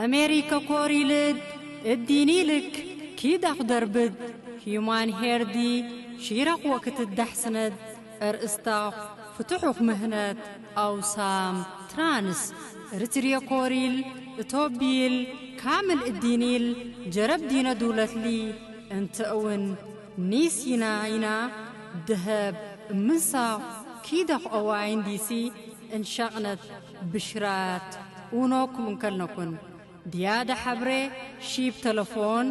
ኣሜሪከ ኮሪልድ እዲኒልክ ኪዳኽ ደርብድ ሂዩማን ሄርዲ ሺረኽ ወክትዳሕስነድ እርእስታኽ ፍትሑኽ ምህነት ኣውሳም ትራንስ ርትርየ ኮሪል እቶቢል ካምል እዲኒል ጀረብ ዲነ ዱለትሊ እንተእውን ኒስ ይናይና ደሀብ እምንሳኽ ኪደኽ ኦዋይን ዲሲ እንሸቕነት ብሽራት ኡኖኩም እንከልነኩን ድያደ ሐብሬ ሺብ ተለፎን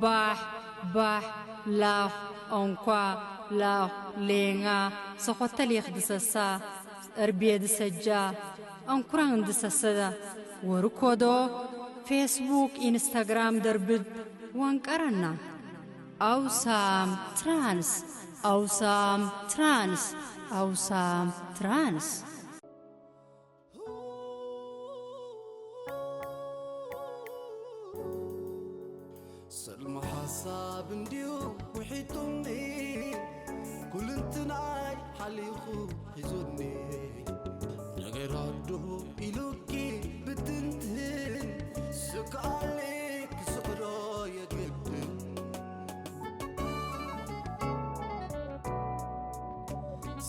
ባሕ ባሕ ላኽ ኦንኳ ላኽ ሌንጋ ሰኾተል የኽድሰሳ እርቤ ድሰጃ ኣንኩራን ድሰሰዳ ወርኮዶ ፌስቡክ ኢንስታግራም ደርብድ ወንቀረና ኣውሳም ትራንስ ኣውሳም ትራንስ ኣውሳም ትራንስ ሰልሚ ሓሳብ እንድዩ ውሒጡኒ ኩልንትናይ ሓሊኹ ሒዙኒ ነገራት ዶ ኢሉኪ ብትንትን ስክኣሊ ክስዕሮ የግድን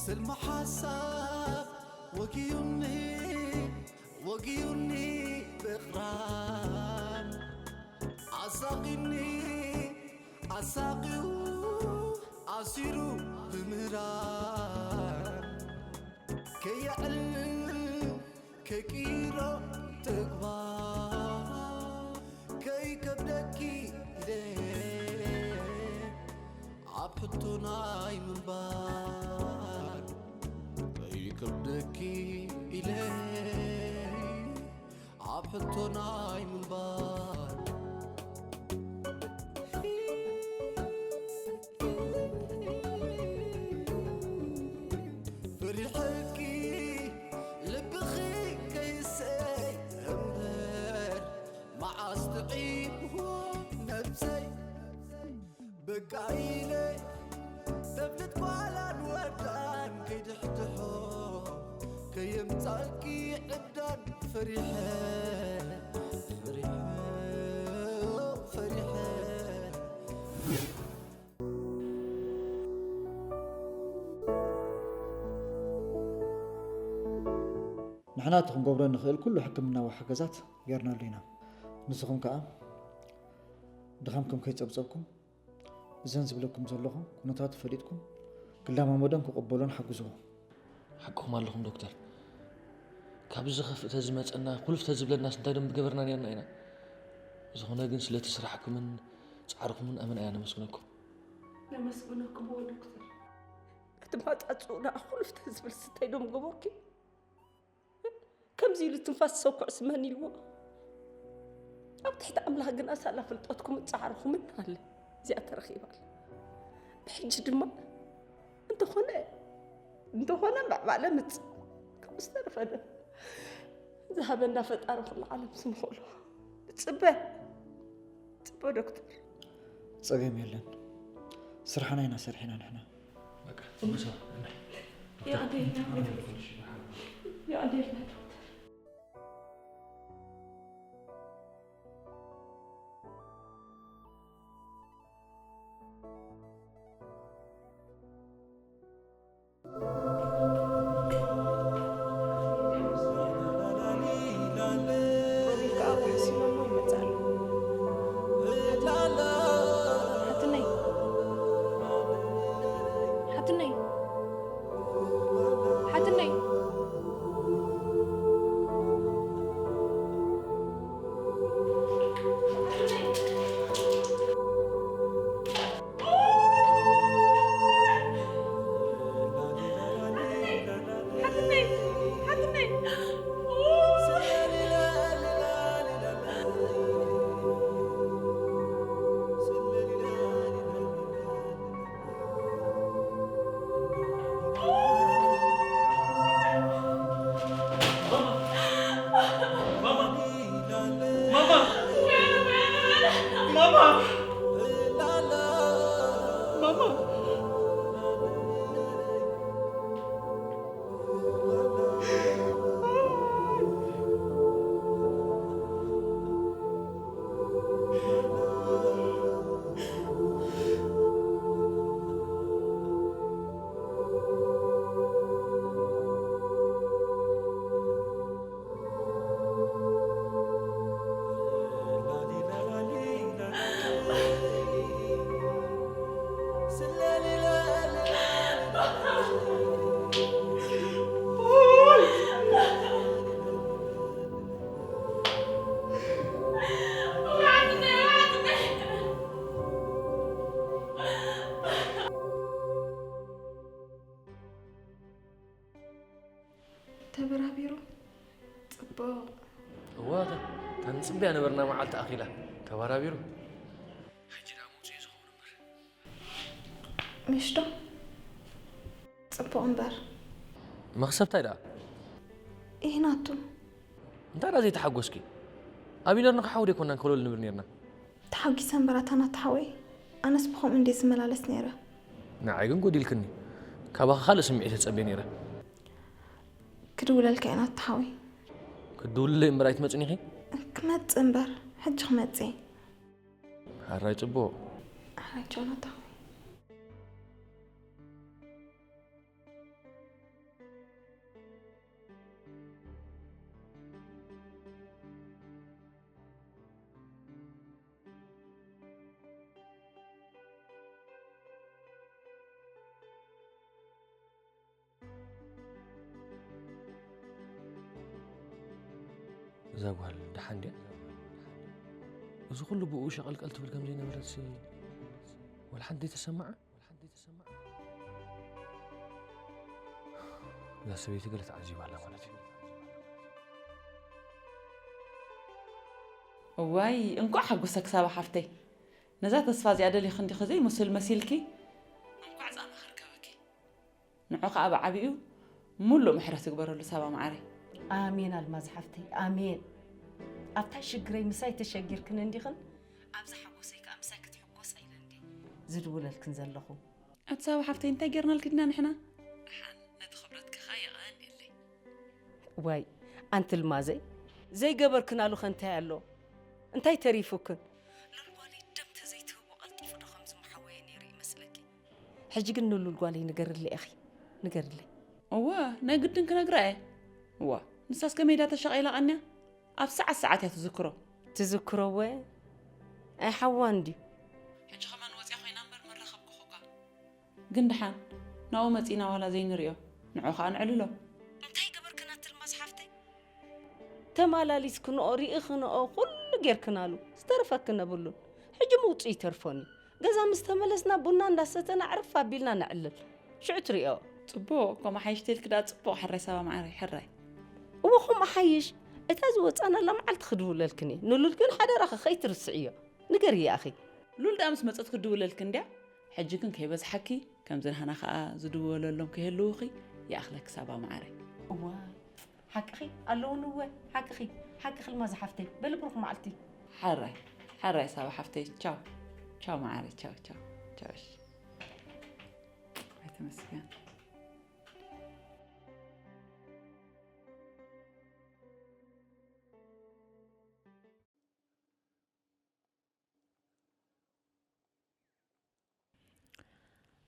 ስልሚ ሓሳብ ወጊዩኒ ወጊዩኒ ብቕራን ኣሳቒኒ ኣሳቒዩ ኣሲሩ ብምህራን ከየዕልል ከይቅይሮ ተግባር ከይከብደኪ ኢለ ኣብ ሕቶ ናይ ምንባር ከይከብደኪ ኢለ ኣብ ሕቶ ናይ ምንባር ፈሪሐኪ ልብኺ ከይሰይ እምበር መዓስ ጥዒምዎ ነብሰይ በቃ ኢለ ተብልት ጓላን ወዳን ከይድሕድሖ ከየምጻልኪ ዕብዳን ፈሪሐ ፈሪሐ ፈሪሐ ንሕና እቲ ክንገብሮ እንኽእል ኩሉ ሕክምናዊ ሓገዛት ጌርናሉ ኢና። ንስኹም ከኣ ድኻምኩም ከይጸብጸብኩም እዘን ዝብለኩም ዘለኹ ኩነታቱ ፈሊጥኩም ክለማመዶን ክቕበሎን ሓግዝዎ። ሓቅኹም ኣለኹም ዶክተር። ካብዚ ዝኸፍእ ተዝመጸና፣ ኩልፍ ተዝብለናስ እንታይ ደም ምገበርና ኔርና ኢና። ዝኾነ ግን ስለቲ ስራሕኩምን ጻዕርኹምን ኣመና ኢና ነመስግነኩም። ነመስግነኩም እወ ዶክተር። ክትመጻጽኡ ደኣ ኩልፍ ተዝብልስ እንታይ ደም ገበርኪ? ከምዚ ኢሉ ትንፋስ ሰኩዕሲ መን ኢልዎ? ኣብ ትሕቲ ኣምላኽ ግና ሳላ ፍልጠትኩምን ጻዕርኹምን ኣለ እዚኣ ተረኺባ ኣላ። ብሕጂ ድማ እንተኾነ እንተኾነ ምዕባለ ምጽእ ካብኡ ዝተረፈ ደም ዝሃበና ፈጣሪ ኩሉ ዓለም ስም ንኽእሎ ንጽበ ጽበ ዶክተር። ጸገም የለን ስርሓና ኢና ሰሪሕና ንሕና። በቃ ምሳ ናይ የቕደልና የቕደልና ዶክተር። እዋ፣ እታ፣ እታ ንጽበያ ነበርና መዓልቲ ኣኺላ፣ ተባራቢሩ። ሕጂ ደኣ መውጽኢ ዝኸውን እምበር። ምሽቶ ጽቡቕ እምበር። መኽሰብታይ ደኣ? ኢህናቱ። እንታይ ደኣ ዘይተሓጎስኪ? ኣብ ኢነርና ክሓውደ ኮናን ከሎል ንብር ኔርና። ተሓጒሰ እምበር ኣታ ናታ ሓወይ፣ ኣነስ ብኸምኡ እንድየ ዝመላለስ ነይረ። ንዓይ ግን ጎዲልክኒ። ካባኺ ካልእ ስምዒት እየ ዝጸበ ነይረ። ክድውለልካ እየ ናታ ሓወይ። ክትድውልለይ እምበር ኣይትመጽን ኢኺ? ክመጽእ እምበር፣ ሕጂ ክመጽእ እየ። ሕራይ ጽቡቕ። ሕራይ ቻው ናታ ሓወይ። እዛ ጓል ደሓን ድያ? እዚ ኩሉ ብኡ ሸቐልቀል ትብል ከም ዘይነበረትሲ ወላ ሓንቲ ዘይተሰምዓ? እዛ ሰበይቲ ገለ ተዓዚባ ኣላ ማለት እዩ። እዋይ፣ እንቋዕ ሓጎሰኪ ሳባ ሓፍተይ። ነዛ ተስፋ እዚኣ ደሊኺ እንዲኺ ዘይመስል መሲልኪ። እንቋዕ ጻማኺ ርከበኪ። ንዑ ኸኣ ብዓቢኡ ምሉእ ምሕረት ይግበረሉ ሳባ መዓረይ። ኣሜን ኣልማዝ ሓፍተይ፣ ኣሜን። ኣብታ ሽግረይ ምሳይ ተሸጊርክን እንዲኽን፣ ኣብዛ ሓጎሰይ ከኣ ምሳይ ክትሕጎሳ ኢለ እንድየ ዝድውለልክን ዘለኹ። ኣቲ ሳባ ሓፍተይ፣ እንታይ ጌርናልኪ ድና ንሕና? ደሓን ነቲ ክብረትኪ ኸኣ የቐንየለይ። ዋይ፣ ኣንቲ ኣልማዘይ፣ ዘይገበርክናሉ ኸ እንታይ ኣሎ? እንታይ ተሪፉክን? ሉል ጓለይ ደም ተዘይትህቦ ቀልጢፉ ዶ ከምዚ ምሓወየ ነይሩ ይመስለኪ? ሕጂ ግን ንሉል ጓለይ ንገርለይ ኢኺ፣ ንገርለይ። እወ፣ ናይ ግድን ክነግራ እየ። እዋ፣ ንሳስ ከመይ ኢላ ተሸቒላ ቀንያ? ኣብ ሰዓት ሰዓት እያ ትዝክሮ። ትዝክሮ እወ? ኣይ ሓዋ እንድዩ። ሕጂ ኸማን ወፂኣ ኾይና እምበር መራኸብኩ ኹካ። ግን ደሓን ናብኡ መጺእና ዋላ ዘይንርእዮ ንዑ ኸኣ ንዕልሎ። እንታይ ገበርክን ኣቲ ኣልማዝ ሓፍተይ? ተማላሊስክንኦ ርኢኽንኦ ኩሉ ጌርክናሉ ዝተረፈክን የብሉን። ሕጂ ምውጽኡ ይተርፎን እዩ። ገዛ ምስ ተመለስና ቡና እንዳሰተና ዕርፍ ኣቢልና ነዕልል። ሽዑ ትርእዮ። ጽቡቕ፣ ከምኡ ሓይሽ ተልኪ ደኣ ጽቡቕ ሕራይ ሳባ መዓረይ ሕራይ። እወ ከምኡ ሓይሽ። እታ ዝወጻናላ መዓልቲ ክድውለልክን እየ። ንሉል ግን ሓደራኺ ከይትርስዕዮ። ንገርዮ ኣኺ። ሉል ደኣ ምስ መጸት ክድውለልኪ እንድያ። ሕጂ ግን ከይበዝሓኪ፣ ከምዚ ንሃና ከኣ ዝድወለሎም ከይህልዉኺ ይኣኽለኪ ሳባ መዓረይ። እዋ፣ ሓቅኺ ኣለዉኒ እወ፣ ሓቅኺ፣ ሓቅኺ ኣልማዝ ሓፍተይ። በሊ ብሩኽ መዓልቲ። ሓራይ፣ ሓራይ ሳባ ሓፍተይ፣ ቻው። ቻው መዓረይ፣ ቻው፣ ቻው፣ ቻው። እሺ። ኣይተመስገን።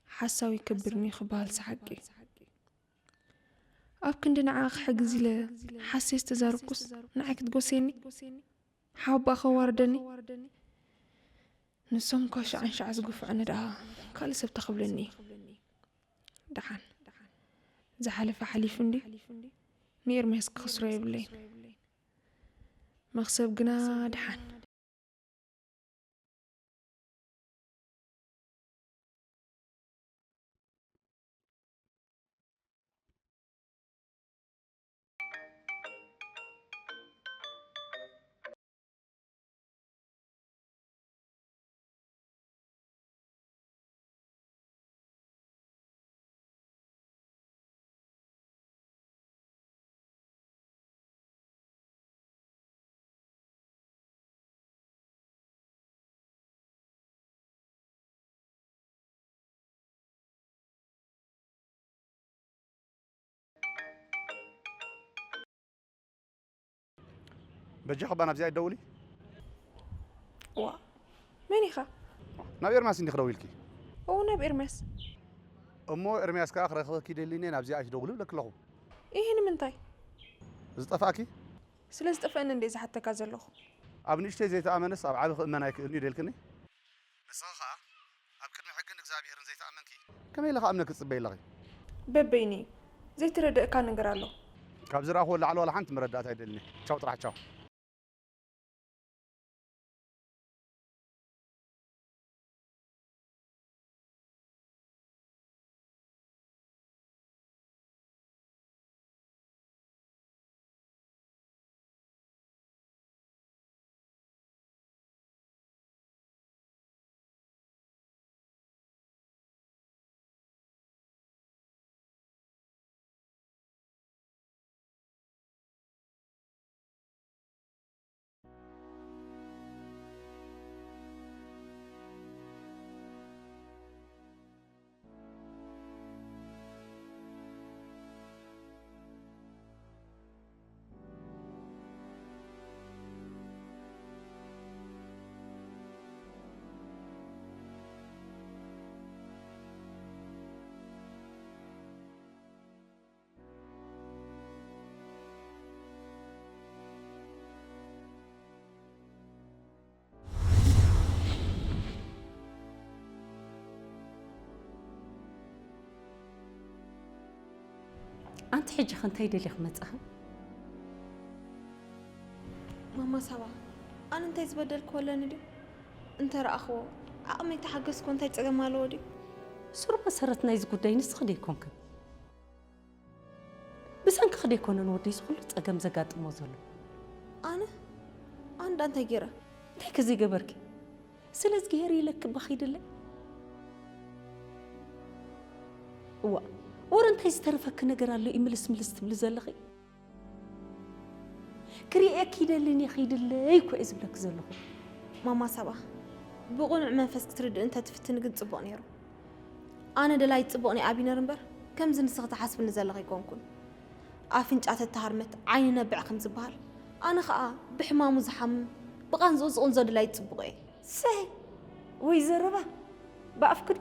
ሓሳዊ ክብርኒ ክበሃልሲ ሓቂ። ኣብ ክንዲ ንዓኣ ክሕግዝ ኢለ ሓሴ ዝተዛረብኩስ ንዓይ ክትጎስየኒ? ሓወቦኣ ከዋርደኒ? ንሶም እኳ ሸዓን ሸዓ ዝግፍዑኒ ደኣ ካልእ ሰብ ተኽብለኒ እዩ። ደሓን ዝሓለፈ ሓሊፉ እንድዩ። ንኤርምያስ ክኽስሮ የብለይን። መኽሰብ ግና ደሓን። በጃኺ እባ ናብዚኣ ኣይትደውሊ። ዋ፣ መን ኢኻ? ናብ ኤርምያስ እንዲኺ ደዊልኪ? እው፣ ናብ ኤርምያስ። እሞ ኤርምያስ ከኣ ክረኽበኪ ደሊኒ እየ፣ ናብዚኣ ኣይትደውሊ ብለኪ ኣለኹ። ኢሂ፣ ንምንታይ? ዝጠፍኣኪ? ስለ ዝጠፍአኒ እንድየ ዝሓተካ ዘለኹ። ኣብ ንእሽተይ ዘይተኣመነስ ኣብ ዓቢ ክእመን ኣይክእልን እዩ ደልክኒ? ንስኺ ኸኣ ኣብ ቅድሚ ሕግን እግዚኣብሄርን ዘይተኣመንኪ፣ ከመይ ኢለ ክኣምነኪ ትጽበዪ ኣለኺ? በበይኑ እዩ። ዘይተረደእካ ነገር ኣሎ። ካብ ዝረኣኽዎ ላዕሊ ዋላ ሓንቲ መረዳእታ ኣይደልን እየ። ቻው ጥራሕ ቻው። ኣንቲ ሕጂ ኸ እንታይ ደሊኺ መጻኺ? ማማ ሳባ፣ ኣነ እንታይ ዝበደልክዎ ኣለኒ ድዩ? እንተ ረኣኽዎ፣ ዓቕመይ ተሓገዝክዎ እንታይ ጸገም ኣለዎ ድዩ? ሱር መሰረት ናይዚ ጉዳይ ንስኺ ዶ ኣይኮንክን? ብሰንክኺ ዶ ኣይኮነን ወደይ እዚ ኩሉ ጸገም ዘጋጥሞ ዘሎ? ኣነ? ኣነ ደኣ እንታይ ገይረ? እንታይ ከ ዘይገበርኪ? ስለ እዝግሄር ኢለኪ እባ ኺድለይ። እዋእ፣ ወረ እንታይ ዝተረፈኪ ነገር ኣሎ እዩ ምልስ ምልስ ትብሊ ዘለኺ? ክርእየኪ ይደልን እየ ኺድለይ እኮ እየ ዝብለኪ ዘለኹ። ማማ ሳባ፣ ብቕኑዕ መንፈስ ክትርድእኒ እንተትፍትኒ ግን ጽቡቕ ነይሩ። ኣነ ደላዪት ጽቡቕ ናይ ኣቢነር እምበር ከምዚ ንስኺ ትሓስብኒ ዘለኺ ኣይኮንኩን። ኣፍንጫ ተተሃርመት ዓይኒ ነብዕ ከም ዝበሃል፣ ኣነ ኸኣ ብሕማሙ ዝሓምም ብቓንዝኡ ዝቕንዞ ደላዪት ጽቡቕ እየ። ሰይ! ወይ ዘረባ! ብኣፍኪ ዶ?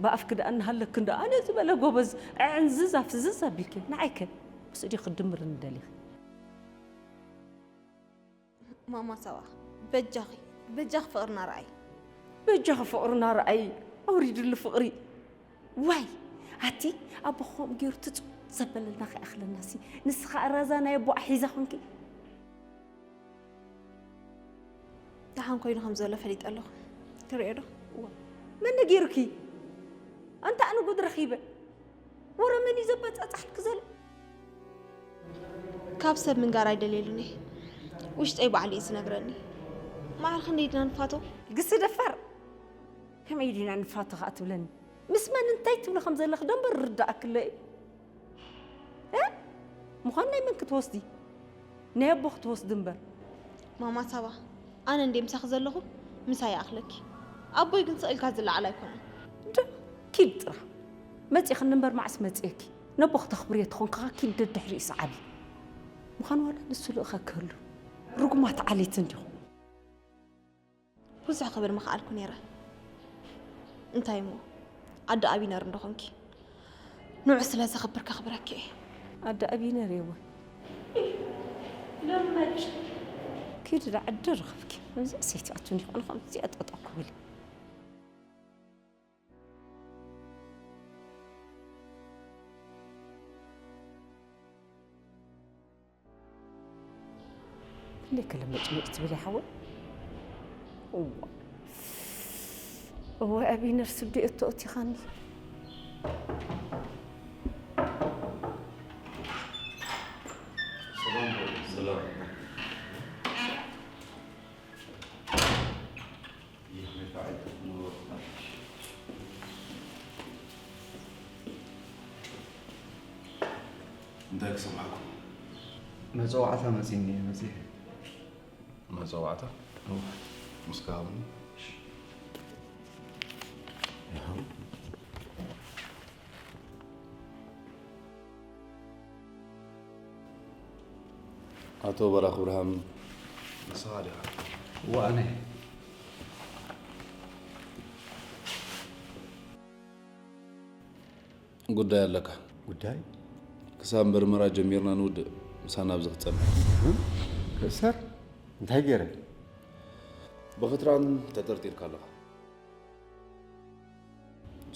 ብኣፍኪ ደኣ እናሃለኪ እንዶ ኣነ ዝበለ ጎበዝ ዕዕንዝዝ ኣፍዝዝ ኣቢልኪ። ንዓይከ ምስኡ ዲኺ ክትድምርኒ ደሊኺ? ማማ ሳባ፣ በጃኺ በጃኺ ፍቕርና ረኣይ። በጃኺ ፍቕርና ረኣይ። ኣውሪድሉ ፍቕሪ። ዋይ ኣቲ ኣቦ ከምኡ ገይሩ ትጽ ዘበለልና ከይኣኽለናሲ ንስኻ ኣራዛ ናይ ኣቦኣ ሒዛ ኾንኪ። ደሓን ኮይኑ ከም ዘሎ ፈሊጠ ኣለኹ። ትርእዮ ዶ? መን ነጊሩኪ? ኣንታ ኣነ ጉድ ረኺበ። ወረ መን እዩ ዘበጻጻሕልኪ ዘሎ? ካብ ሰብ ምንጋር ኣይደልየሉን እየ። ውሽጠይ ባዕሉ እዩ ዝነግረኒ። ማዕረ ክንደይ ዲና ንፋቶ? ግሲ ደፋር! ከመይ ዲና ንፋቶ ኸኣ ትብለኒ? ምስ መን እንታይ ትብሊ ከም ዘለኺ ደንበር ርዳእኪ ኣሎ እዩ። እ? ምዃኑ ናይ መን ክትወስዲ? ናይ ኣቦ ክትወስዲ እምበር። ማማ ሳባ፣ ኣነ እንዴ ምሳኺ ዘለኹ ምሳይ ይኣኽለኪ። ኣቦይ ግን ስቕ ኢልካ ዝለዓል ኣይኮነን። ዶ ኪድ ጥራሕ መጺእኽኒ እምበር መዓስ መጺእኪ? ነቦ ክተኽብርዮ ተኾንኪ ኸኣ ኪድ ደድሕሪኡ ሰዓቢ። ምዃኑ ዋላ ንሱ ልእኸኪ ህሉ። ርጉማት ዓሌት እንዲኹም። ብዙሕ ክብል ምኽኣልኩ ነይረ። እንታይ እሞ ኣደ ኣቢነር እንዶ ኾንኪ ንዑ ስለ ዘኽብር ከኽብረኪ እየ። ኣደ ኣቢነር እየ እወ። ለመጭ ኪድ ዳ ዕድል ረኸብኪ። እዛ ሰይቲ ኣቱኒ ኾነ ኸም እዚኣ ጠጠው ክብል። እንዴ ከለመጭመጭ ትብል ሓወይ? እዋ እወ ኣቢነር ስብዲ እቶ እቲኻኒ። ሰላም ሰላም። እንታይ ክሰምዓኩም? መፀዋዕታ መፂኒ እየ መፂ። መፀዋዕታ? እወ። እስከ ሃብኒ። ይኸው። ኣቶ በራኽ ብርሃም ንስኻ ዲኻ? እወ ኣነ። ጉዳይ ኣለካ። ጉዳይ? ክሳብ መርመራ ጀሚርና ንውድእ ምሳና ኣብዚ ክትጸንሕ። ክእሰር? እንታይ ገይረ? ብኽትራን ተጠርጢርካ ኣለኻ።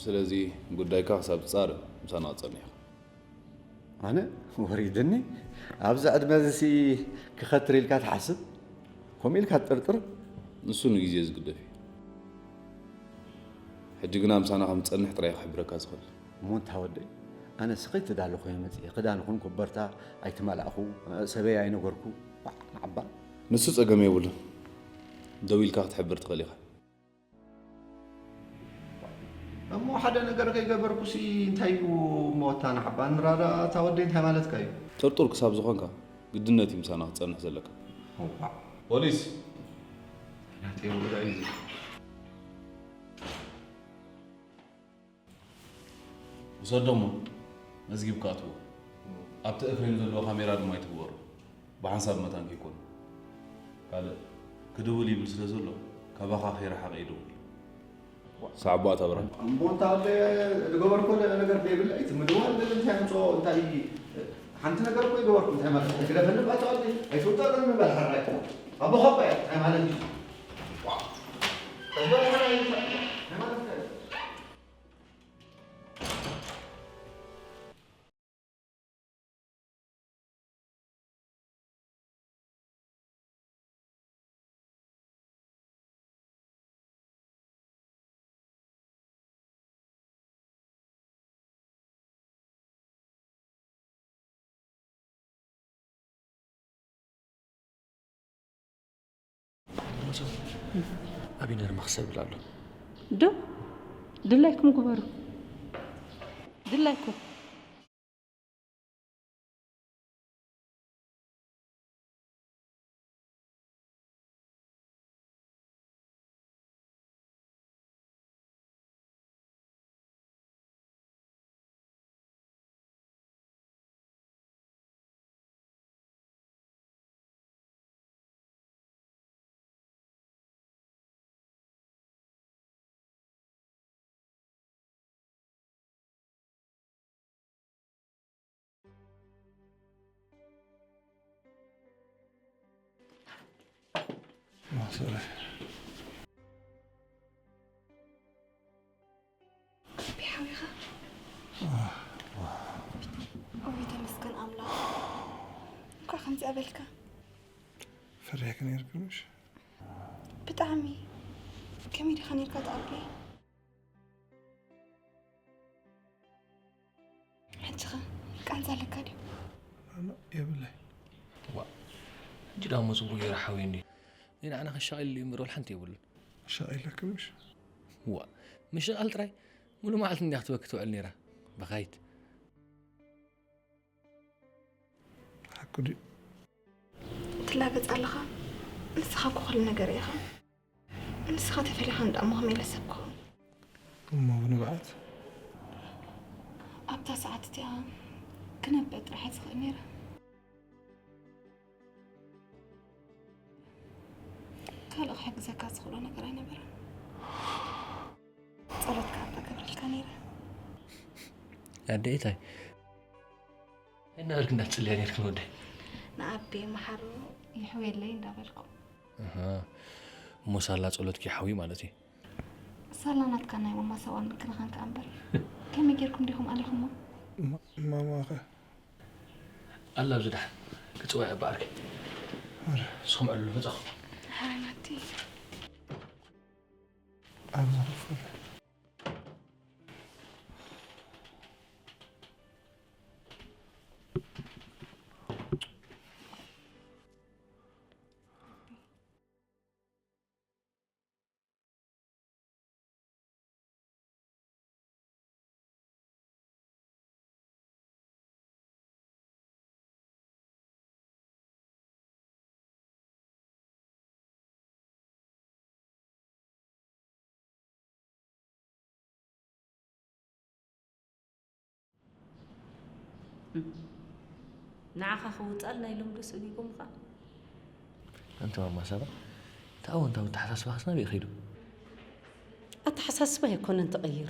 ስለዚ ጉዳይካ ክሳብ ዝጻረ ምሳና ክትጸንሕ ኢኻ። ኣነ ወሪድኒ ኣብዚ ዕድመ እዚ ሲ ክኸትር ኢልካ ትሓስብ? ከምኡ ኢልካ ትጥርጥር? ንሱ ንግዜ ዝግደፍ እዩ። ሕጂ ግና ምሳና ከም ትጸንሕ ጥራይ ክሕብረካ ዝኽእል። እሞ እንታ ወደይ ኣነ ስኸይ ተዳለኹ እየ መጽየ ክዳን ኹን ኮበርታ ኣይተማላእኹ ሰበይ ኣይነገርኩ። ባዕ ንዓባ። ንሱ ጸገም የብሉን። ደው ኢልካ ክትሕብር ትኽእል ኢኻ። እሞ ሓደ ነገር ከይገበርኩሲ እንታይ እዩ እሞ እታ ንዓባ ንራዳ እታ ወደይ እንታይ ማለትካ እዩ? ጥርጡር ክሳብ ዝኾንካ ግድነት እዩ ምሳና ክትጸንሕ ዘለካ። እዋእ። ፖሊስ! ናተይ ወዳ እዩ እዚ። ውሰዶ እሞ መዝጊብካ ኣትዎ። ኣብቲ ኤፍሬም ዘለዎ ካሜራ ድማ ኣይትግበሮ። ብሓንሳብ መታን ከይኮነ። ካልእ ክድውል ይብል ስለ ዘሎ ካባኻ ከይረሓቐ ይደውል። ሰዓቦ ኣታ ብርሃን። እሞ እንታ ወደ ዝገበርኮ ነገር ዘይብለ እቲ ምድዋል ዝብል እንታይ ኣምፅኦ እንታይ ሓንቲ ነገር እኮ ይገበርኩ እንታይ ማለት እዩ? ግደፈኒ ባታ ወደ ኣይትውጣ ዶ ንበል ሓራይ ኣቦ ኸባ እንታይ ማለት እዩ? ተዝበል ሓራይ እንታይ ማለት እዩ? ኣቢነር መኽሰብ ይብላ ኣሎ። ዶ ድላይኩም ግበሩ። ድላይኩም። ማሰረ ቢሓዊኻ ወይ ተመስገን ኣምላኽ። እንኳዕ ከምዚኣ በልካ። ፈሪሕኪ ነይርኪ ምሽ? ብጣዕሚ። ከመይ ዲኻ ነይርካ ትኣቢ? ሕጂ ኸ ቃንዛ ኣለካ ድዩ? ኣነ የብለይ። ዋ ሕጂ ዳሞ ጽቡቅ ገይረ ሓወይ እንዲ ንዓና ከሻቒል እዩ እምበር ሓንቲ የብሉን። ሻቒለኪ ምሽ? ዋ ምሽቓል ጥራይ ሙሉ መዓልቲ እንዲያ ክትበኪ ትውዕል ነይራ። በኻይት ሓቁ ድዩ? ትላገጽ ኣለኻ። ንስኻ እኮ ኩሉ ነገር ኢኻ። ንስኻ ተፈሊኻ እንዳ እሞ ከመይ ኢለ ሰብ ክኸውን? እሞ ብንብዓት ኣብታ ሰዓት እቲኣ ክነብዕ ጥራሕ ዝኽእል ነይረ። ካልእ ክሕግዘካ ዝኽእሎ ነገር ኣይነበረን። ጸሎት ከኣ ክገብረልካ ነይረ። ኣደይታይ እናበልክ እንዳትጽልያ ነርክን ወደይ። ንኣቤ መሓሩ ይሕውየለይ እንዳበልኩ። እሞ ሳላ ጸሎትኪ ሓዊ ማለት እዩ። ሳላ ናትካ ናይ ማማ ሰዋን ክረኸን ከኣ እምበር ከመይ ጌርኩም ዲኹም ኣለኹሞ? ማማኸ ኣላ ኣብዚ ደሓን ክጽዋይ ኣባዓርኪ ንስኹም ዕሉ መጻኹ። ሓራይ ናቲ ኣብዛ ክፍል ንዓኻ ክውጻል ናይ ሎምዶ ስእሊኩምኻ? ኣንቲ ማማ ሳባ እቲ ኣወንታዊ ኣተሓሳስባኽስ ናበይ ኸይዱ? ኣተሓሳስባ ኣይኮነን ተቐይሩ፣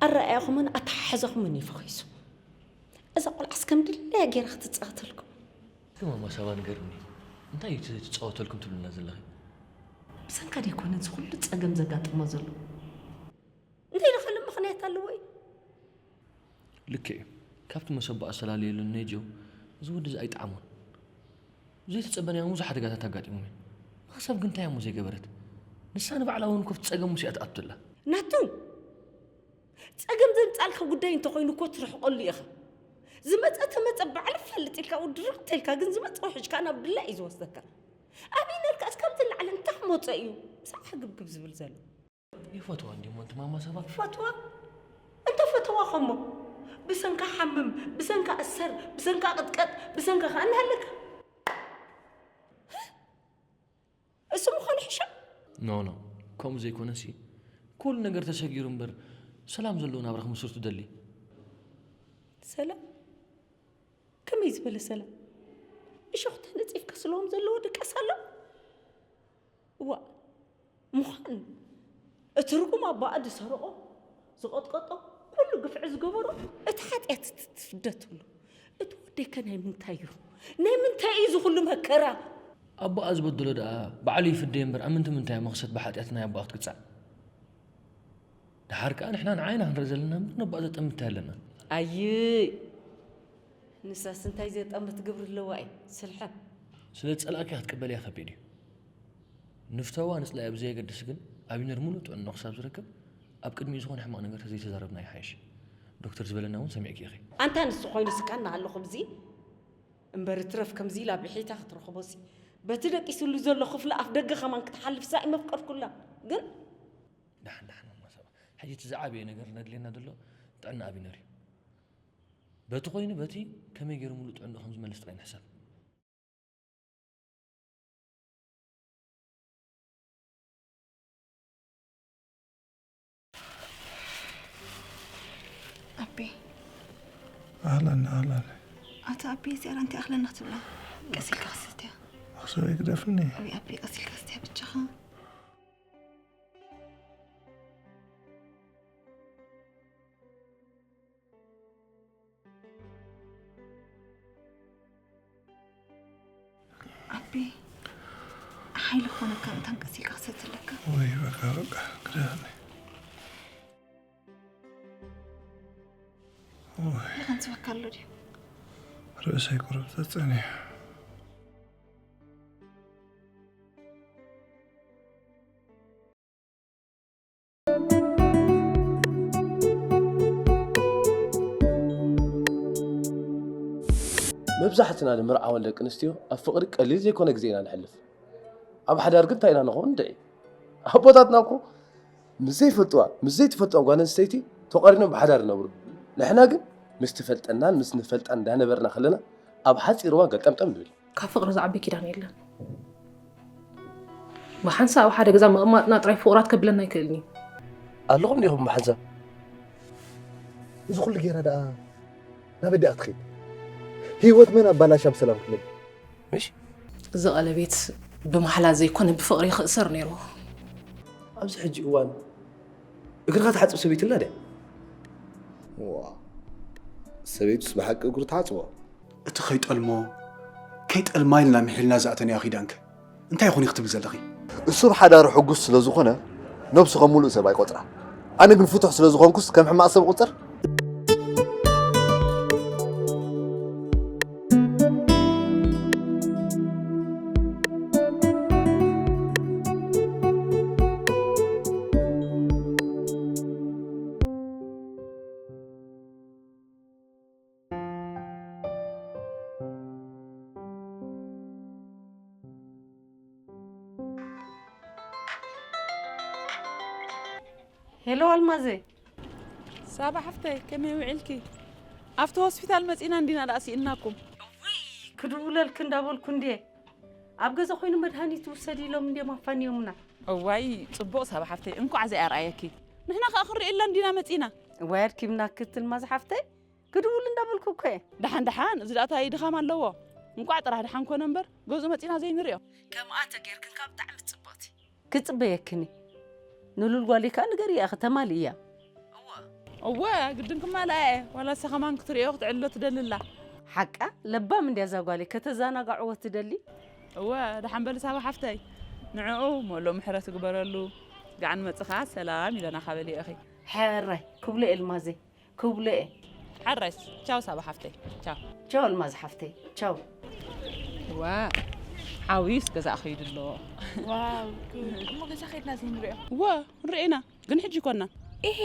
ኣረኣያኹምን ኣተሓሕዛኹምን እዩ ፈኺሱ። እዛ ቆልዓስ ከም ድላያ ገይራ ክትጻወተልኩም። ግን ማማ ሳባ ንገርኒ እንታይ እዩ እቲ ትጻወተልኩም ትብልና ዘለኺ? ብሰንካ ደይኮነ እዚ ኩሉ ጸገም ዘጋጥሞ ዘሎ? እንታይ ኢለ ካልእ ምኽንያት ኣለዎ እዩ? ልክዕ እዩ። ካብቲ መሰቦ ኣሰላለየሉ ነጆ እዚ ወዲ እዚ ኣይጠዓሞን። ዘይተጸበናዮም ብዙሕ ሓደጋታት ኣጋጢሞም እዮም። መኽሰብ ግን እንታይ እሞ ዘይገበረት? ንሳ ንባዕላ እውን ኮፍቲ ጸገም ውሲኣ ትኣቱ ኣላ። ናቱ ጸገም ዘምጻልካ ጉዳይ እንተኾይኑ እኮ ትርሕቀሉ ኢኻ። ዝመጸ ተመጸ ባዕሉ ፈልጥ ኢልካ ውድርቕ ተልካ ግን ዝመጸ ውሕጅካ ናብ ድላ እዩ ዝወስደካ። ኣበይ ነርካ እስካብ ዝለዓለ እንታይ መጸ እዩ ምሳዕ ሕግብግብ ዝብል ዘሎ? ይፈትዋ እንዲሞ እንቲ ማማ ሰባ። ይፈትዋ እንተፈተዋ ኸሞ ብሰንካ ሓምም ብሰንካ እሰር ብሰንካ ቅጥቀጥ ብሰንካ ኸኣ እናሃለካ እሱ ምዃኑ ሕሻ ኖ ኖ ከምኡ ዘይኮነሲ ኩሉ ነገር ተሰጊሩ እምበር ሰላም ዘለዎ ናብራ ክምስርቱ ደሊ ሰላም ከመይ ዝበለ ሰላም እሾኽታ ነፂፍካ ስለዎም ዘለዎ ድቃስ ኣሎ ዋ ምዃን እቲ ርጉም ኣቦኣ ዝሰረቖ ዝቐጥቀጦ ኩሉ ግፍዒ ዝገበሮ እቲ ሓጢኣት ትፍደትሉ እቲ ወደይ ከ ናይ ምንታይ እዩ ናይ ምንታይ እዩ እዚ ኩሉ መከራ ኣቦኣ ዝበደሎ ደኣ ባዕሉ ይፍደዮ እምበር ኣብ ምንቲ ምንታይ እያ መኽሰት ብሓጢኣት ናይ ኣቦኣ ክትቅጻዕ ደሓር ከኣ ንሕና ንዓይና ክንርኢ ዘለና እምበር ነቦኣ ዘጠምት እንታይ ኣለና ኣይ ንሳስ እንታይ ዘጠምት ግብሪ ኣለዋ እዩ ስልሐ ስለ ዝጸላእኪ ክትቅበልያ ከቢድ እዩ ንፍተዋ ንጽላያ ብዘየገድስ ግን ኣቢነር ሙሉእ ጥዕንኡ ክሳብ ዝረክብ ኣብ ቅድሚኡ ዝኾነ ሕማቕ ነገር ተዘይተዛረብና ይሓይሽ ዶክተር ዝበለና እውን ሰሚዕኪ ኢኺ ኣንታ ንሱ ኮይኑ ስካና ኣሎ ከምዚ እምበር ትረፍ ከምዚ ኢላ ብሒታ ክትረኽቦሲ በቲ ደቂሱሉ ዘሎ ክፍሊ ኣፍ ደገ ከማን ክትሓልፍ ሳይ መፍቀድኩላ። ግን ደሓን ደሓን ማማ ሳባ፣ ሕጂ እቲ ዝዓበየ ነገር ነድልየና ዘሎ ጥዕና ኣቢነር እዩ። በቲ ኮይኑ በቲ ከመይ ገይሩ ሙሉእ ጥዕንኡ ከም ዝመልስ ጥራይ ንሕሰብ። ኣቤ ኣህላን ኣህላን ኣታ ኣቤ እዚኣ እንታይ ኣኽለና ክትብላ ቀስ ኢልካ ክሰትያ ኣኽሰበይ ግደፍኒ ወይ ኣቤ ቀስ ኢልካ ስትያ ብቻኻ ኣቤ ሓይሊ ክኾነካ ምእንታን ቀስ ኢልካ ክሰቲ ኣለካ ወይ በቃ በቃ ግደፍኒ ይኸንስበካ ኣሎ ድዩ ርእሰይ ቁሩብ ተጸኒሑ መብዛሕትና ንምርዓወን ደቂ ኣንስትዮ ኣብ ፍቕሪ ቀሊል ዘይኮነ ግዜ ኢና ነሕልፍ። ኣብ ሓዳር ግን እንታይ ኢና ንኸውን ድዒ? ኣቦታትና እኮ ምስ ዘይፈልጥዋ ምስ ዘይትፈልጦም ጓል ኣንስተይቲ ተቋሪኖም ብሓዳር ይነብሩ። ንሕና ግን ምስ ትፈልጠናን ምስ ንፈልጣን እንዳነበርና ከለና ኣብ ሓፂር እዋን ገጠምጠም ንብል። ካብ ፍቕሪ ዝዓቢ ኪዳን የለን። ብሓንሳእ ኣብ ሓደ ገዛ ምቕማጥና ጥራይ ፍቑራት ከብለና ኣይክእልን እዩ። ኣለኹም ዲኹም ብሓንሳብ? እዚ ኩሉ ጌራ ደኣ ናበይ ደኣ ክትኸይድ? ህይወት መን ኣባላሻ ብሰላም ክትነብር? ምሽ? እዚ ቀለቤት ብማሕላ ዘይኮነ ብፍቕሪ ክእሰር ነይርዎ። ኣብዚ ሕጂ እዋን እግርኻ ትሓጽብ ሰበይቲ ኣላ ድያ? ዋ ሰበይቱስ ብሓቂ እግሩ ትሓጽቦ? እቲ ከይጠልሞ ከይጠልማ ኢልና ምሒልና ዝኣተናዮ ኺዳንከ እንታይ ይኹን ኢኺ ትብሊ ዘለኺ? እሱ ብሓዳሩ ሕጉስ ስለ ዝኾነ ነብሱ ከም ምሉእ ሰብ ኣይቆጽራን። ኣነ ግን ፍቱሕ ስለ ዝኾንኩስ ከም ሕማቕ ሰብ እቑጸር? ሄሎ ኣልማዘይ። ሳባ ሓፍተይ ከመይ ውዒልኪ? ኣብቲ ሆስፒታል መጺና እንዲና ደኣ ስኢንናኩም። እውይ ክድውለልኪ እንዳበልኩ እንድየ። ኣብ ገዛ ኮይኑ መድሃኒት ውሰዲ ኢሎም እንድዮም ኣፋንዮምና። እዋይ ጽቡቕ ሳባ ሓፍተይ እንኳዕ እዚኣ ኣርኣየኪ። ንሕና ከኣ ክንርእየላ እንዲና መጺና። እዋይ ኣድኪምናኪ እቲ ኣልማዝ ሓፍተይ። ክድውል እንዳበልኩ እኮ እየ። ደሓን ደሓን፣ እዚ ደኣ ታይ ድኻም ኣለዎ? እንቋዕ ጥራሕ ደሓን ኮነ እምበር፣ ገዝኡ መጺና ዘይንርእዮ። ከምኣ ተጌርክን ከኣ ብጣዕሚ ጽብቕቲ። ክጽበየክን እየ። ንሉል ጓለይ ከኣ ንገርያ ኢኺ ተማልእያ። እወ። እወ፣ ግድን ክማልኣ እየ። ዋላ ንሳ ከማን ክትርእዮ ክትዕልሎ ትደሊ ኣላ። ሓቃ ለባም እንድያ እዛ ጓለይ፣ ከተዛናግዕዎ ትደሊ። እወ፣ ደሓን በሊ ሳባ ሓፍተይ። ንዕኡ ሞሎ ምሕረት ይግበረሉ። ደኣ ንመጽእ ከኣ ሰላም ኢለናኻ በልዮ ኢኺ። ሕራይ ክብሎ እየ ኣልማዘይ። ክብሎ እየ። ሕራይ ቻው ሳባ ሓፍተይ ቻው። ቻው ኣልማዝ ሓፍተይ ቻው። ዋእ ሓውዩስ ገዛ ከይዱ ኣሎ። ዋው ጉድ እሞ ገዛ ከይድና ዘይንሪኦ። ዋእ ክንሪኦ ኢና ግን ሕጂ ኣይኮናን። ኢሄ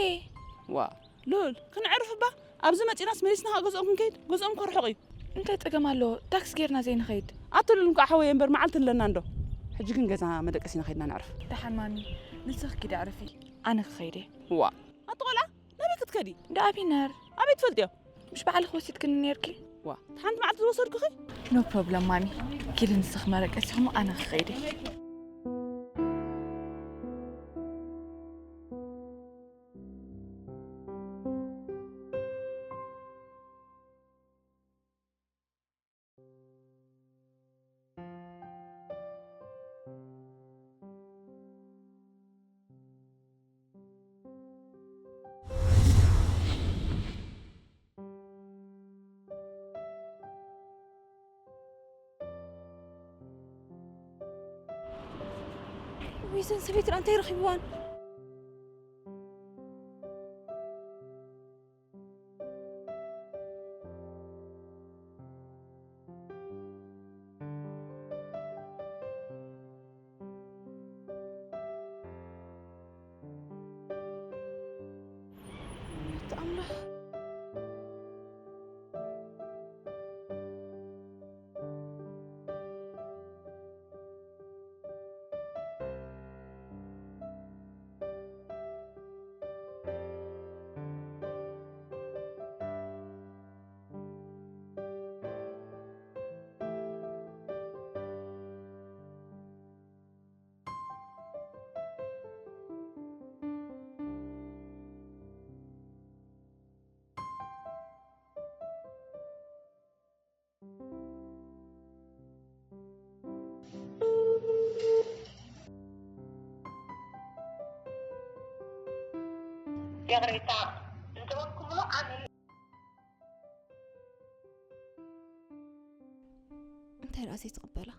ዋእ ሉል ክንዕርፍ እባ ኣብዚ መፂናስ መሊስና ከዓ ገዝኦም ክንከይድ ገዝኦም እኮ ርሑቕ እዩ። እንታይ ፀገም ኣለዎ ታክሲ ጌርና ዘይንኸይድ። ኣቶ ሉል እንኳዕ ሓወየ እምበር መዓልቲ ኣለና እንዶ። ሕጂ ግን ገዛ መደቀሲና ከይድና ነዕርፍ። ደሓን ማሚ ንስኺ ኪዲ ኣዕርፊ ኣነ ክኸይድ እየ። ዋእ ኣቲ ቆልዓ ናበይ ክትከዲ? እንዳ ኣቢነር። ኣበይ ትፈልጥዮ? ምሽ ባዕልኺ ወሲድክኒ ኔርኪ። ዋ፣ ሓንቲ መዓልቲ ዝወሰድኩኺ? No problem ማሚ። ኪዲ ንስኺ መረቀሲኺ እሞ ኣነ ክኸይድ እየ። ውይ እዘን ሰበይቲ ደኣ እንታይ ረኺብዋን? ኣምላኽ። ይቕሬታ እንተበልኩምሉ ኣነ እንታይ ደኣ ዘይትቕበላ?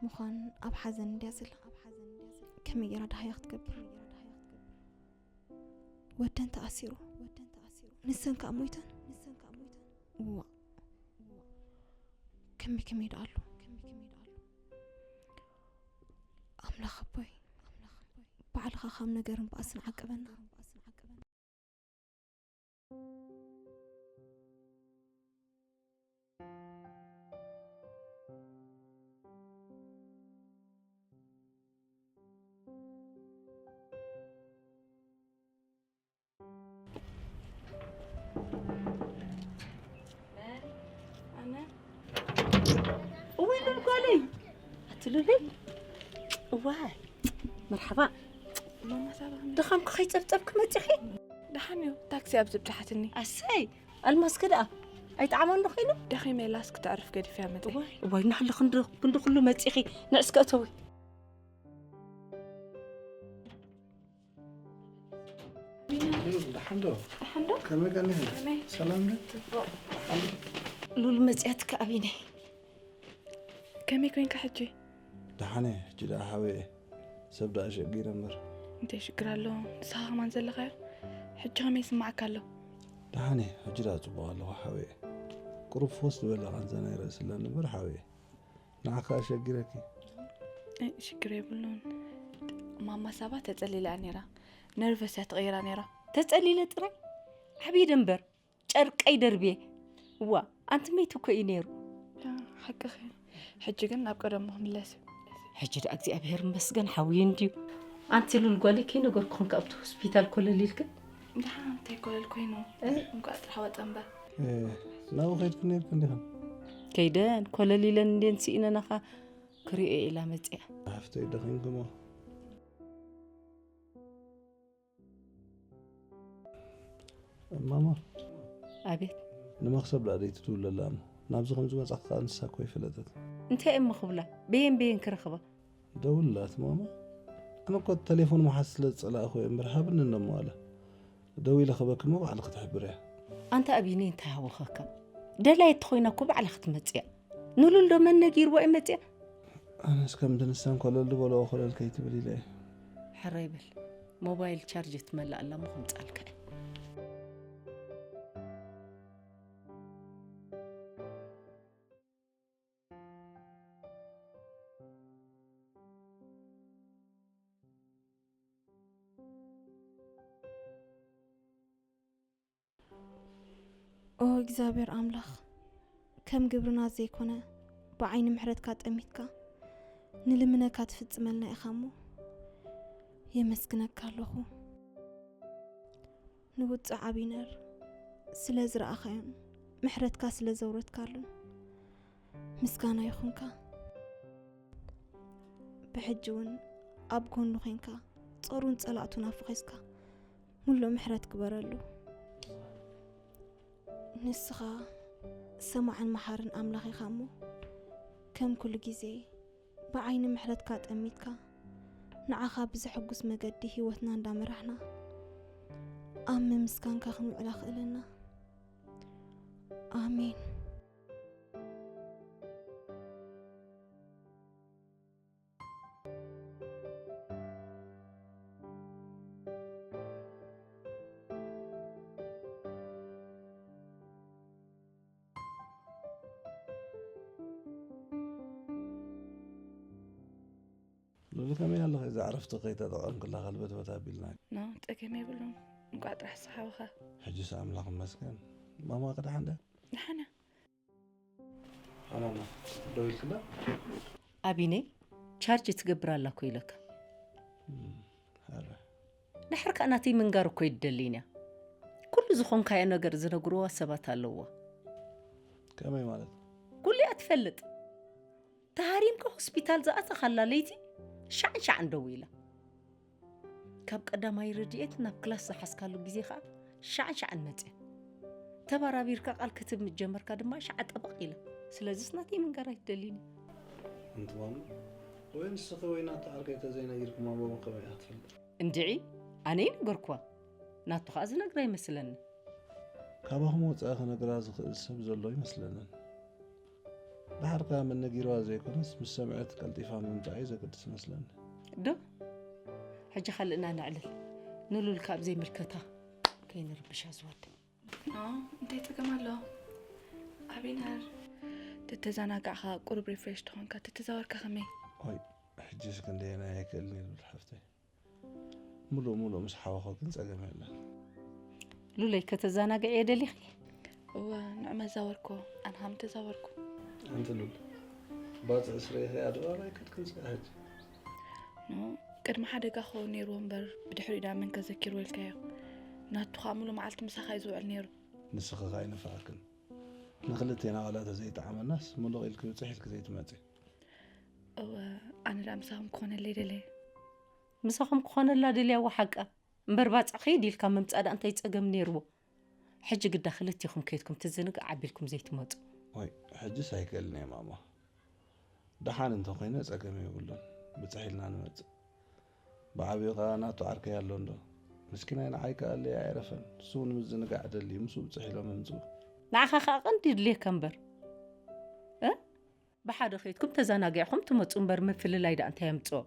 ምዃን ኣብ ሓዘን እንድያ ዘላ። ከመይ ገይራ ደሃያ ክትገብር? ወደን ተኣሲሩ፣ ንሰን ከኣ ሞይተን። እዋ፣ ከመይ ከመይ ደኣ ኣሎ? ኣምላኽ ኣቦይ፣ ባዕልኻ ካብ ነገርን ባእስን ዓቅበና። እወይ ሉል ጓለይ፣ ኣቲ ሉለይ፣ እዋይ መርሓባ። ድኻምኪ ከይጸብጸብኪ መጺኺ? ደሓን እዩ፣ ታክሲ ኣብ ዝብጽሓትኒ። ኣሰይ ኣልማዝኪ ደኣ ኣይጠዓማን ዶ ኾይኑ? ደኺመ ኢላስ ክተዕርፍ ገዲፈያ መጺአ። እዋይ እዋይ፣ ናህሊ ክንዲ ክንዲ ኩሉ መጺኺ፣ ንዕስ ከእተዊ። ደሓን ዶ? ደሓን ዶ? ከመይ ቀኒኺ? ከመይ? ሰላም ዶ? ጽቡቕ። ሉል መጺኣትካ ኣቢነይ። ከመይ ኮይንካ ሕጂ? ደሓን እየ፣ ሕጂ ደኣ ሓወየ። ሰብ ደኣ ሸጊረ እምበር። እንታይ ሽግር ኣሎ? ንስኻ ከማን ዘለኻዮ? ሕጂ ከመይ ይስማዓካ ኣሎ? ደሓን እየ፣ ሕጂ ደኣ ጽቡቕ ኣለኹ ሓወየ። ቁሩብ ፎስ ዝበለ ቃንዛ ናይ ርእሲ ኣለኒ እምበር ሓወየ። ንዓኻ ኣሸጊረኪ። ኣይ፣ ሽግር የብሉን። ማማ ሳባ ተጸሊላ እያ ነይራ። ነርቨስ እያ ተቐይራ ነይራ። ተጸሊለ ጥራይ? ዓብየ ደንበር፣ ጨርቀይ ደርብየ። እዋ፣ ኣንቲ መይት እኮ እዩ ነይሩ። ሓቅኺ። ሕጂ ግን ናብ ቀደሙ ክምለስ እዩ። ሕጂ ደኣ እግዚኣብሔር ይመስገን ሓውየ እንድዩ። ኣንቲ ሉል ጓለይ ከይነገርኩኽን ካብቲ ሆስፒታል ኮለል ኢልክን? ደሓን እንታይ ኮለል ኮይኑ? እንቋዕ ጥራሕ ወጸ እምበር። ናብኡ ከይድክን ነይርክን ዲኽን? ከይደን ኮለል ኢለን እንድየን ስኢነናኻ ክሪኦ ኢላ መጺኣ። ሓፍተይ ደኺምክሞ። እማማ። ኣቤት። ንመኽሰብ ደኣ ደይትድውለላ እሞ ናብዚ ከም ዝመጻኺ ከኣ ንሳ እኮ ኣይፈለጠትን። እንታይ እሞ ክብላ? በየን በየን ክረኽባ? ደውልላ እቲ ማማ። ኣነ እኮ እቲ ተሌፎን ምሓዝ ስለ ዝጸላእኹ እየ እምበር ሃብኒ እሞ ኣለ። ደዊለ ክበኪ እሞ ባዕልኺ ትሕብርያ። ኣንታ ኣቢኒ እንታይ ሃወኸካ? ደላየት ተኾይና እኮ ባዕላ ክትመጽእ እያ። ንሉል ዶ መን ነጊርዋ እዩ መጽያ? ኣነስ ከምቲ ንሰን ኮለል ዝበልኦ ኮለል ከይትብል ኢለ እየ። ሕራይ በል ሞባይል ቻርጅ ትመልእ ኣላ እሞ ከምጽኣልካ እየ። ኦ እግዚኣብሔር ኣምላኽ፣ ከም ግብርና ዘይኮነ ብዓይኒ ምሕረትካ ጠሚትካ ንልምነካ ትፍጽመልና ኢኻ እሞ የመስግነካ ኣለኹ። ንውጽዕ ኣቢነር ስለ ዝረኣኻዮን ምሕረትካ ስለ ዘውረድካሉን ምስጋና ይኹንካ። ብሕጂ እውን ኣብ ጎኑ ኮይንካ ጾሩን ጸላእቱን ኣፉኺስካ ሙሉእ ምሕረት ግበረሉ። ንስኻ ሰማዕን መሓርን ኣምላኽ ኢኻ እሞ ከም ኩሉ ግዜ ብዓይኒ ምሕረትካ ጠሚትካ ንዓኻ ብዘሐጉስ መገዲ ህይወትና እንዳመራሕና ኣብ ምምስጋንካ ክንውዕል ኣኽእለና። ኣሜን። ሉሊ ከመይ ኣለኺ? እዚ ዕረፍቲ ከይተጠቐምክላ ከልበትበት ኣቢልና። ኖ፣ ጸገም የብሉን። እንቋዕ ጥራሕ ሰሓብኻ። ሕጂስ ኣምላኽ ይመስገን። ማማ ከ ደሓን ድያ? ደሓን እያ። ኣናና፣ ደው ኢልክላ? ኣቢነይ፣ ቻርጅ ትገብር ኣላ እኮ ኢለካ። እም፣ ኧረ። ድሕር ከኣ ናተይ ምንጋር እኮ ኣይትደልይን እያ። ኩሉ ዝኾንካዮ ነገር ዝነግርዋ ሰባት ኣለውዋ። ከመይ ማለት? ኩሉ እያ ትፈልጥ። ተሃሪምካ ሆስፒታል ዝኣተኻላ ለይቲ ሻዕን ሻዕን ደዊላ። ካብ ቀዳማይ ረድኤት ናብ ክላስ ዝሓዝካሉ ግዜ ኸኣ ሻዕን ሻዕን መጽያ። ተባራቢርካ ቃል ክትህብ ምስ ጀመርካ ድማ ሻዕ ጠበቕ ኢላ። ስለዝስ ናተይ ምንጋር ኣይትደልይን እያ። ኣንቲ ማማ፣ ወይ ንስኺ ወይ ናታ ዓርከይ ተዘይነጊርክማ ማማ ከመይ እያ ክትፈልጥ? እንድዒ፣ ኣነ ይነገርኩዋ፣ ናቱ ኸኣ ዝነግራ ይመስለኒ። ካባኹም ወጻኢ ክነግራ ዝኽእል ሰብ ዘሎ ይመስለንን። ደሓር ከኣ መን ነጊርዋ ዘይኮነስ፣ ምስ ሰምዐት ቀልጢፋ ምምጻእ እዩ ዘገድስ መስለኒ። ዶ? ሕጂ ካልእና ነዕልል። ንሉል ካብ ዘይምልከታ ከይንርብሻ ዝወድ። ኖ፣ እንታይ ጸገም ኣሎ? ኣቢነር፣ ተተዘናጋዕካ፣ ቁሩብ ሪፍሬሽ ተኾንካ፣ ተተዛወርካ ከመይ? ኦይ፣ ሕጂስ ክንደየናይ ኣይክእልን እዩ ልብል ሓፍተይ። ምሉእ ምሉእ ምስ ሓወኾ ግን ጸገም የለን። ሉለይ፣ ከተዘናግዕዮ ደሊኺ? እወ፣ ንዑ መዛወርኮ፣ ኣነ ኸም ተዛወርኩ። ኣንቲ ሉል፣ ባጽዕ ስረይ ኸኣ ዶ ኣባይ ከድክን ጽጋ ሕጂ? ኖ፣ ቅድሚ ሓደጋ ክኸውን ነይርዎ እምበር፣ ብድሕሪኡ ደኣ መን ከዘኪርዎ ኢልካዮ? ናቱ ኸኣ ምሉእ መዓልቲ ምሳኻ እዩ ዝውዕል ነይሩ። ንስኺ ኸኣ ኣይንፍዓክን። ንኽልቴና ዋላ ተዘይጠዓመናስ፣ ምሉቕ ኢልኪ ብጽሕ ኢልኪ ዘይትመጺ። እወ፣ ኣነ ደኣ ምሳኹም ክኾነለይ ደለየ። ምሳኹም ክኾነላ ደልያዋ ሓቃ። እምበር ባጽዕ ኸይድ ኢልካ ምምጻእ ደኣ እንታይ ጸገም ነይርዎ? ሕጂ ግዳ ክልቴኹም ከይድኩም ትዝንጋዕ ኣቢልኩም ዘይትመጹ። ወይ፣ ሕጂስ ኣይክእልን እየ ማማ። ደሓን እንተኾይነ ጸገም የብሉን። ብጽሕ ኢልና ንመጽእ። ብዓቢኡ ኸኣ ናቱ ዓርከይ ኣሎ እንዶ። ምስኪናይ ንዓይ ከኣ ኣለይ ኣይረፈን። ንሱ እውን ምዝንጋዕ ደልዩ፣ ምስኡ ብጽሕ ኢሎም ይምጽኡ። ንዓኻ ኸኣ ቀንዲ ይድልየካ እምበር። እ? ብሓደ ኸይድኩም ተዘናጊዕኹም ትመጹ እምበር ምፍልላይ ደኣ እንታይ የምጽኦ?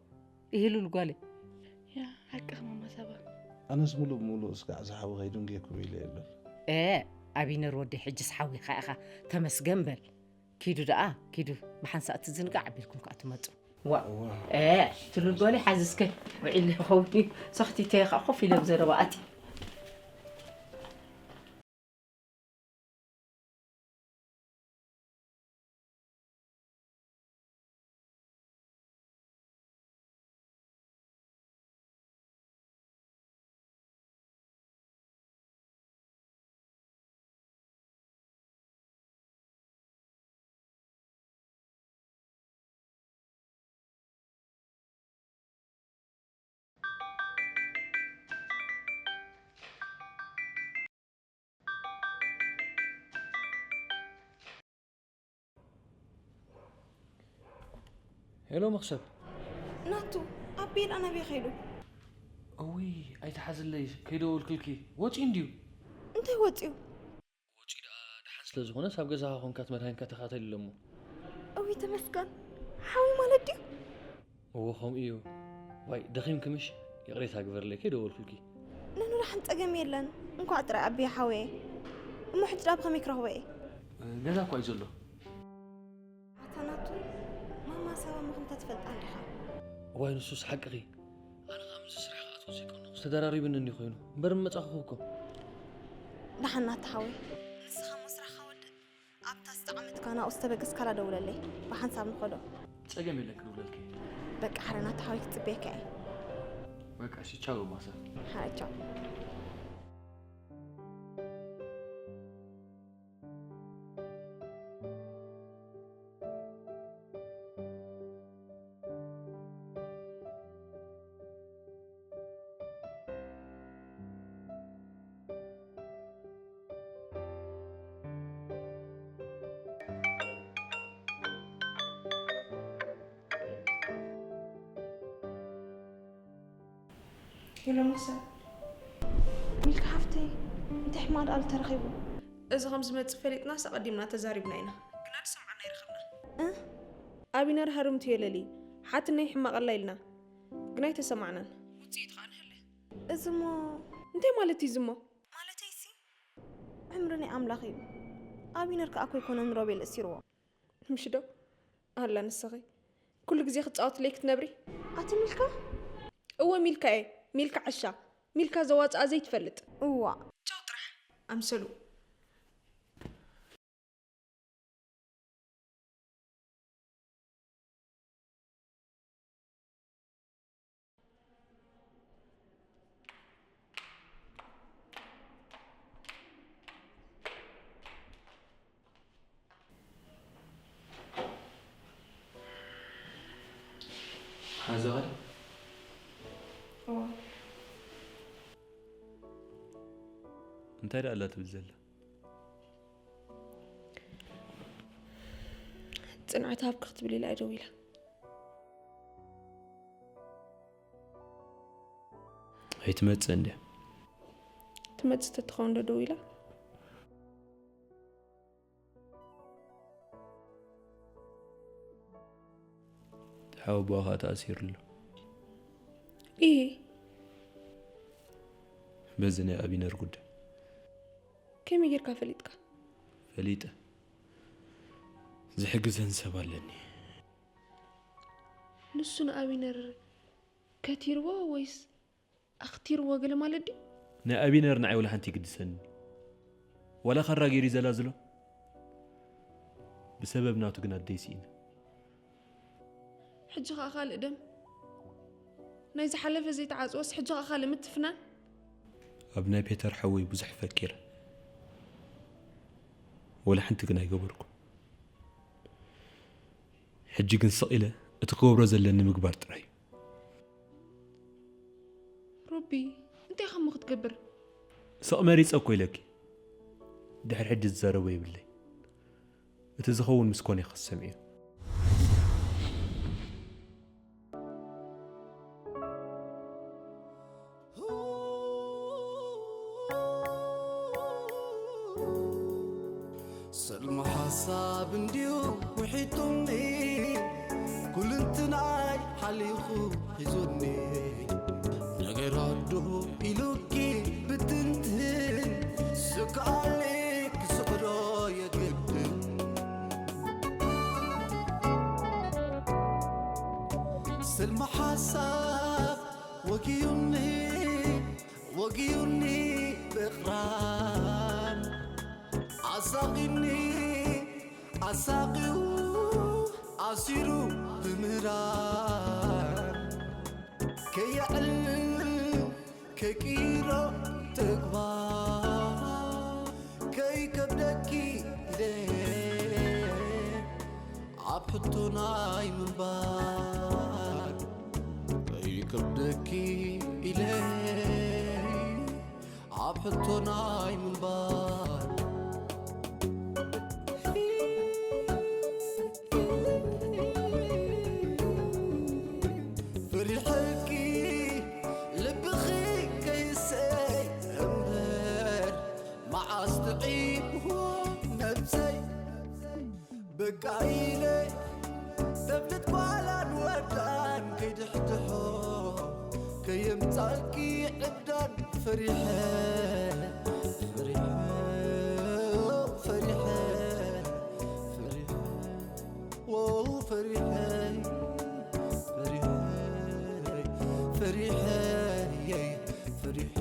ኢሂ ሉል ጓለይ። ያ፣ ሓቅኺ ማማ ሳባ። ኣነስ ሙሉእ ብሙሉእ እስካዕ ዝሓዊ ኸይዱን ጌኩም ኢለ የለን። ኤ፣ ኣቢነር ወደይ ሕጅስ ሓዊኻ ኢኻ። ተመስገን በል። ኪዱ ደኣ፣ ኪዱ ብሓንሳእ ትዝንጋዕ ኣቢልኩም ከኣ ትመጹ። ዋ። ዋ። ኤ፣ ትሉል ጓለይ ሓዚ እስከ ውዒል ይኸውን እዩ። ሰኽቲተየ ከኣ ኮፍ ኢለ ብዘረባ ኣትየ። ሄሎ መኽሰብ። ናቱ፣ ኣቤል ኣናበይ ኸይዱ? እውይ፣ ኣይትሓዝለይ፣ ከይደወልኩልኪ። ወፂኡ እንድዩ። እንታይ ወፂኡ? ወፂኡ ደኣ ደሓን ስለ ዝኾነስ ኣብ ገዛኻ ኮንካ እቲ መድሃኒትካ ተኸታተል ኢሎሞ። እውይ፣ ተመስገን። ሓዊ ማለት ድዩ? እወ፣ ከምኡ እዩ። ዋይ፣ ደኺምኪ ምሽ? ይቕሬታ ግበርለይ፣ ከይደወልኩልኪ። ንኑ ደሓን ጸገም የለን። እንኳዕ ጥራይ ኣቢየ ሓወየ። እሞ ሕጂ ዳብ ከመይ ክረኽቦ እየ? ገዛ እኳ እዩ ዘሎ። ኣታ ናቱ፣ ማማ ሳባ ምኽንታ ትፈልጣ እንዲኻ? እዋይ፣ ንሱስ ሓቅኺ። ኣነ ኸኣ ምስዚ ስራሕ ክኣትዎ ዘይቀነኹስ ተደራሪብኒ እንዲ ኮይኑ። እምበር ምመጻኹ እኮ። ደሓን ናቱ ሓወይ። ንስኻ እሞ ስራሕኻ ወድእ። ኣብታ ዝተቐመጥካ ናብኡ ዝተበገስካላ ደውለለይ። ብሓንሳብ ንኸዶ። ጸገም የለን ክድውለልኪ። በቃ ሓረ ናቱ ሓወይ ክጽበየካ እየ። በቃ እሺ፣ ቻው ማሳ። ሓረ ቻው። ሄሎ መክሰብ። ሚልካ ሓፍተይ፣ እንታይ ሕማቕ ደኣ ኣሎ ተረኺቡ? እዚ ከም ዝመጽእ ፈሊጥናስ ኣቐዲምና ተዛሪብና ኢና። ግና ዝሰምዓና ኣይረኸብናን። እ? ኣቢነር ሃርምቱ የለሊ፣ ሓትነይ ሕማቕ ኣላ ኢልና። ግና ኣይተሰማዕናን። ውጽኢቱ ከኣ ንህለ። እዚ እሞ እንታይ ማለት እዩ እዚ እሞ? ማለተይሲ፣ ዕምሪ ናይ ኣምላኽ እዩ። ኣቢነር ከኣ እኮ ኣይኮነን ሮቤል እሲርዎ። ምሽ ዶ? ኣላ ንስኺ። ኩሉ ግዜ ክትጻወትለይ ክትነብሪ? ኣቲ ሚልካ? እወ ሚልካ እየ። ሚልካ ዕሻ። ሚልካ ዘዋጽኣ ዘይትፈልጥ። እዋ። ቻው ጥራሕ። ኣምሰሉ። ሓዘኻ ዶ? እወ። እንታይ ደኣ ኣላ ትብል ዘላ? ጽንዓት ሃብኪ ክትብል ኢላ እያ ደዊላ። ኣይትመጽእን ድያ? ትመጽእ ተትኸውን ዶ ደው ኢላ? ሓወቦኣ ከዓ ተኣሲሩ ኣሎ። ኢሂ። በዚ ናይ ኣቢነር ጉዳይ ከመይ ጌርካ ፈሊጥካ? ፈሊጠ። ዝሕግዘን ሰብ ኣለኒ። ንሱ ንኣቢነር ከቲርዎ ወይስ ኣኽቲርዎ ገለ ማለት ድዩ? ናይ ኣቢነር ንዓይ ወላ ሓንቲ ይግድሰኒ። ዋላ ካራ ገይሩ ይዘላዝሎ። ብሰበብ ናቱ ግን ኣደይ ስኢነ። ሕጂ ኸኣ ካልእ ደም። ናይ ዝሓለፈ ዘይተዓጽወስ ሕጂ ኸኣ ካልእ ምትፍናን? ኣብ ናይ ፔተር ሓወይ ብዙሕ ፈኪረ። ወላ ሓንቲ ግን ኣይገበርኩ። ሕጂ ግን ስቕ ኢለ እቲ ክገብሮ ዘለኒ ምግባር ጥራይ። ሮቢ፣ እንታይ ኢኻ እሞ ክትገብር? ስቕ መሪጸ እኮ ኢለኪ። ድሕሪ ሕጂ ዝዛረቦ የብለይ። እቲ ዝኸውን ምስ ኮነ ክሰምዕ እዩ። ሰልማ ሓሳብ እንድዩ ውሒጡኒ፣ ኩልንትናይ ሓሊኹ ሒዙኒ። ነገር ኣዱ ኢሉኪ ብትንትን፣ ስክኣሊ ክስዕሮ የግድን። ሰልማ ሓሳብ ወጊዩኒ፣ ወጊዩኒ ብቕራን፣ ኣሳቒኒ ኣሳቒዩ ኣሲሩ ብምህራን። ከየዕልል ከይቅይሮ ተግባር፣ ከይከብደኪ ኢለ ኣብ ሕቶ ናይ ምንባር፣ ከይከብደኪ ኢለ ኣብ ሕቶ ናይ ምንባር። ፈሪሐኪ ልብኺ ከይሰይ እምበር፣ መዓስ ጥዒምዎ ነብሰይ። በቃ ኢለ ተብልት ጓላን ወዳን፣ ከይድሕድሖ ከየምጻልኪ ዕብዳን። ፈሪሐ፣ ፈሪሐ፣ ፈሪሐ፣ ፈሪሐ፣ ዎ፣ ፈሪሐ፣ ፈሪሐ፣ ፈሪሐ፣ ፈሪሐ።